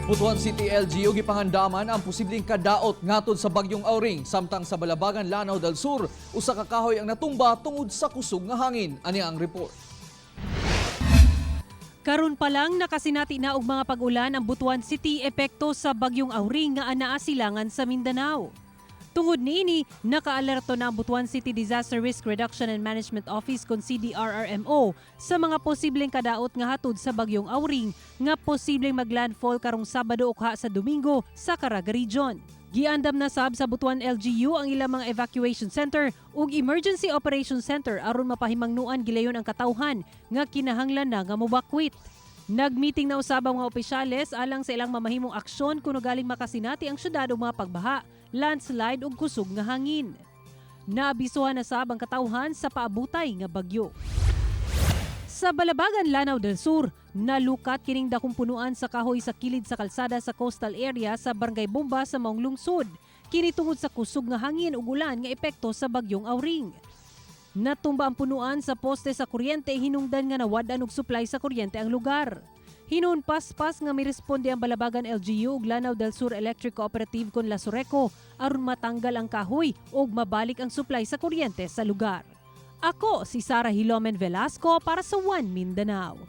Butuan City LGU gipangandaman ang posibleng kadaot ngatod sa bagyong Auring, samtang sa Balabagan, Lanao del Sur, usa ka kahoy ang natumba tungod sa kusog nga hangin. Ani ang report. Karon pa lang, nakasinati na og mga pag-ulan ang Butuan City epekto sa bagyong Auring nga anaa silangan sa Mindanao. Tungod niini, nakaalerto na ang Butuan City Disaster Risk Reduction and Management Office kon CDRRMO sa mga posibleng kadaot nga hatod sa bagyong Auring nga posibleng maglandfall karong Sabado o sa Domingo sa Caraga Region. Giandam na sab sa Butuan LGU ang ilang mga evacuation center ug emergency operation center aron mapahimangnuan gilayon ang katawhan nga kinahanglan na nga mobakwit. Nagmeeting na usab ang mga opisyales alang sa ilang mamahimong aksyon kung galing makasinati ang syudad og mga pagbaha, landslide ug kusog nga hangin. Naabisuhan na sab ang katawhan sa paabutay nga bagyo. Sa Balabagan, Lanao del Sur, nalukat kining dakong punuan sa kahoy sa kilid sa kalsada sa coastal area sa Barangay Bomba sa maong lungsod. Kini tungod sa kusog nga hangin ug ulan nga epekto sa bagyong Auring. Natumba ang punuan sa poste sa kuryente, hinungdan nga nawad-an og supply sa kuryente ang lugar. Hinuon paspas nga miresponde ang Balabagan LGU ug Lanao del Sur Electric Cooperative kon Lasureco aron matanggal ang kahoy ug mabalik ang supply sa kuryente sa lugar. Ako si Sara Hilomen Velasco para sa One Mindanao.